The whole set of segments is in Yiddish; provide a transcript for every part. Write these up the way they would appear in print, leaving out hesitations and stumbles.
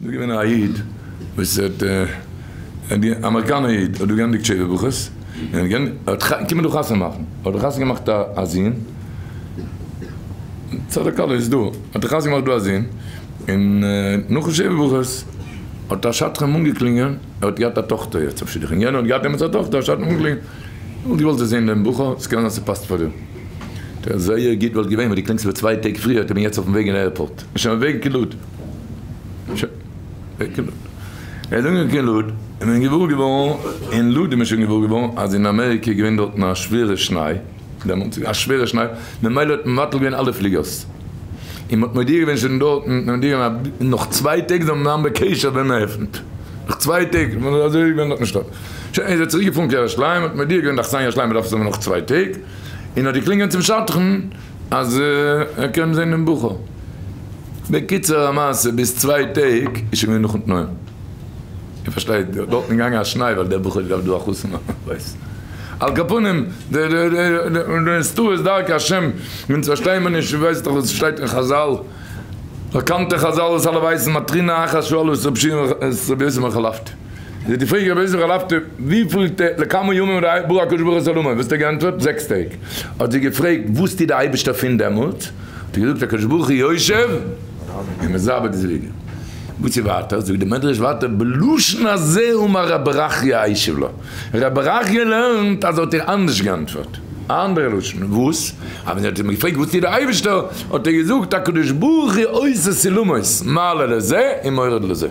דא געווען א איד וואס האט אמעריקאנער איד האט דא געענדיגט שבע ברכות און האט קומען דא חתונה מאכן האט ער חתונה געמאכט א זון צד הכלה איז דא האט ער חתונה געמאכט דא א זון און נאכן שבע ברכות האט א שדכן אים אנגעקלינגען ער האט געהאט א טאכטער יעצט אויף שידוך און יענער האט געהאט עמיצער א טאכטער א שדכן אנגעקלינגען וואלט געוואלט זעהן דעם בחור ס'קען זיין ס'פאסט פאר דיר האט ער זייער גוט וואלט געווען ווען דו קלינגסט איבער צוויי טעג פריער איך בין יעצט אויפן וועג אין airport שוין אויפן וועג קיין לוד. ער איז אנגעקומען קיין לוד און מען איז געוואר געווארן, אין לוד איז מען שוין געוואר געווארן אז אין אמעריקע איז געווען דארטן א שווערע שניי, דעמאלטס א שווערע שניי, ממילא האט מען מבטל געווען אלע פליגערס, און מען האט מודיע געווען שוין דארטן, מען האט מודיע געווען אז נאך צוויי טעג זאל מען זיין בקשר ווען מען עפנט, נאך צוויי טעג, אזוי איז געווען דארט אין שטאט, שוין איז ער צוריק געפארן קיין ירושלים, האט מודיע געווען די אכסניא ירושלים מען דארף עס האבן נאך צוויי טעג, און האט געקלינגען צום שדכן אז ער קען זען דעם בחור. בקיצור המעשה ביז צוויי טעג איז שוין געווען נאכן תנאים. איר פארשטייט דארטן איז געגאנגען א שניי ווייל דער בחור האט געדארפט דא א חתן מאכן כ'ווייס. על כל פנים די נסתרות דרכי השם אונז פארשטייען מיר נישט ווייסט דאך וואס שטייט אין חזל באקאנטע חזל וואס אלע ווייסן מטרונה אחת שאלו את רבי יוסי בן חלפתא זי האט געפרעגט רבי יוסי בן חלפתא וויפיל טעג לכמה ימים ברא הקדוש ברוך הוא את עולמו וואס האט ער געענטפערט זעקס טעג האט זי געפרעגט וואס טוט די אייבערשטער פון דעמאלטס האט ער געזאגט הקדוש ברוך הוא יושב ומזווג זיווגים. וואס איז ווייטער? זאגט די מדרש ווייטער בלשון הזה אמר ר' ברכיה השיב לו, ר' ברכיה לערנט אז ער האט איר אנדערש געענטפערט, א אנדערע לשון, וואס? אז ווען זי האט אים געפרעגט וואס טוט דער אייבערשטער, האט ער געזאגט הקדוש ברוך הוא עושה סולמות מעלה לזה ומוריד לזה.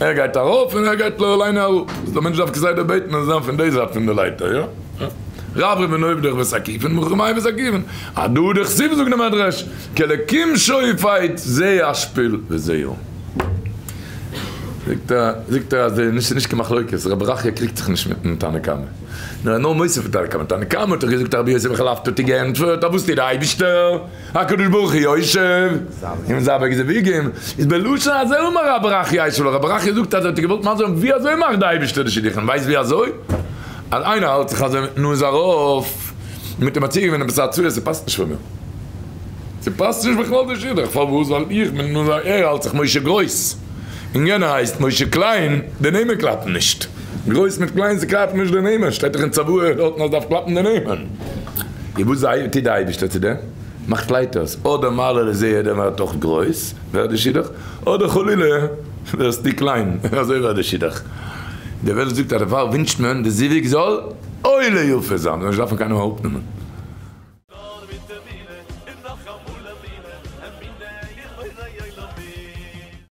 ער גייט ארויף און ער גייט לא עלינו אראפ. דער מענטש דארף כסדר בעטן אז זיין פון די זייט פון די לייטער, יא? רברב עובדך ותקיפין מחכמי' ותקיפין, הדא הוא דכתיב זאגט די מדרש, כאלקים שופט זה ישפיל וזה ירום. זאגט ער, זאגט ער אז די נישט נישט קיין מחלוקת, רבי ברכיה קריגט זיך נישט מיטן תנא קמא, נאר ער נאר מוסיף פון תנא קמא, תנא קמא האט דאך געזאגט רבי יוסי בן חלפתא האט געענטפערט, אז וואס טוט די אייבישטער? הקדוש ברוך הוא יושב ומזווג זיווגים, איז בלשון הזה אמר רבי ברכיה השיב לו, רבי ברכיה זאגט אז ער האט געוואלט מסביר זיין ווי אזוי מאכט די אייבישטער די שידוכים, ווייסט ווי אזוי? אז איינער האלט זיך אזוי מיטן נאז ארויף, מיט אים מציע געווען עפעס א הצעה, ס'פאסט נישט פאר מיר, ס'פאסט נישט בכלל די שידוך, פארוואס? ווייל איך מיטן נאז ארויף, ער האלט זיך משה גרויס, און יענער הייסט משה קליין, די נעמען קלאפן נישט, גרויס מיט קליין ס'קלאפט נישט די נעמען, שטייט דאך אין צוואה דארטן אז דארף קלאפן די נעמען. און וואס טוט די אייבישטער צו דעם? מאכט לייטערס, אדער מעלה לזה דער ווערט אויך גרויס, ווערט די שידוך, אדער חלילה ווערסטו קליין, אזוי ווערט די שידוך. די וועלט זאגט אז דערפאר ווינטשט מען די זיווג זאל עולה יפה זיין, זאל נישט דארפן קיינעם אראפנעמען.